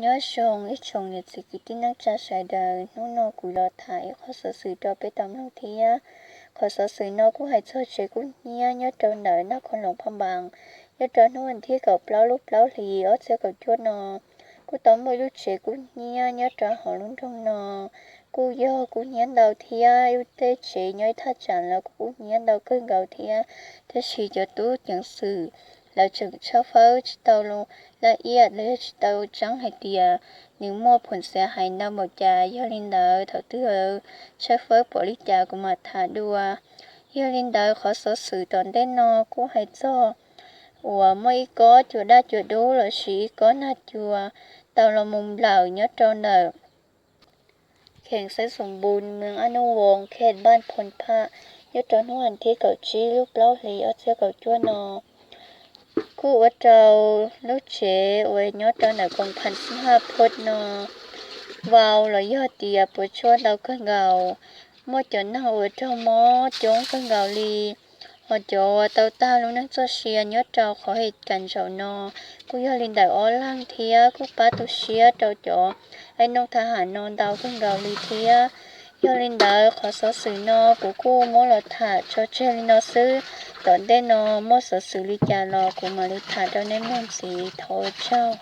Nyob zoo ib tsoom niam txiv kwv tij neej tsa sawv daws, hnub no kuv los tham ib qho xov xwm rau peb tau mloog thiab. Qhov xov xwm no kuj hais txog tsev kub hnyiab nyob rau ntawm Naj Khoos Loos Phaj Npaas, nyob rau hnub tim kaum plaub lub plaub hlis ob txhiab kaum cuaj no. Kuj tau muaj ib lub tsev kub hnyiab nyob rau hauv lub nroog no, kuj yog kub hnyiab ntau thiab. Ib lub teb tsev nyob ib thaj tsam los kuj kub hnyiab ntau kawg nkaus thiab. Tab sis cov tub ceev xwm lawv tseem tshawb fawb tsis tau laj iab los yog tsis tau tseeb hais tias nws muaj phom xiav hais ntau npaum cas. Yog li ntawd thaum twg tshawb fawb pom li cas kuv mam tham dua. Yog li ntawd qhov xov xwm tom ntej no kuj hais txog uas muaj ib kob cua daj cua dub los sis ib kob nag cua tau los mus nplawm nyob rau ntawm kheem Xeeb Xoom Npus, moos Ab Nuj Voos, kheem Npaj Phoos Phaj, nyob rau hnub tim kaum tsib lub plaub hlis ob txhiab kaum cuaj no. Kuj ua rau lub tsev uas nyob rau ntawm koom phas Xib Haj Phoj no vau los yog tias puas tsuaj ntau kawg nkaus. Muaj cov neeg uas raug mob coob kawg nkaus li, ho cov uas tau tag lub neej txoj sia nyob rau qhov hais kam ntsaum no kuj yog li ntawm ob leeg thiab. Kuj pab tu siab rau cov ib nooj thab ham no ntau kawg nkaus li thiab. Yog li ntawd qhov xov xwm no kuv kuj muab los tham tso tseg li no xwb. Tom ntej no muaj xov xwm li cas los kuv mam li tham rau nej mloog ntxiv. Thov ua tsaug.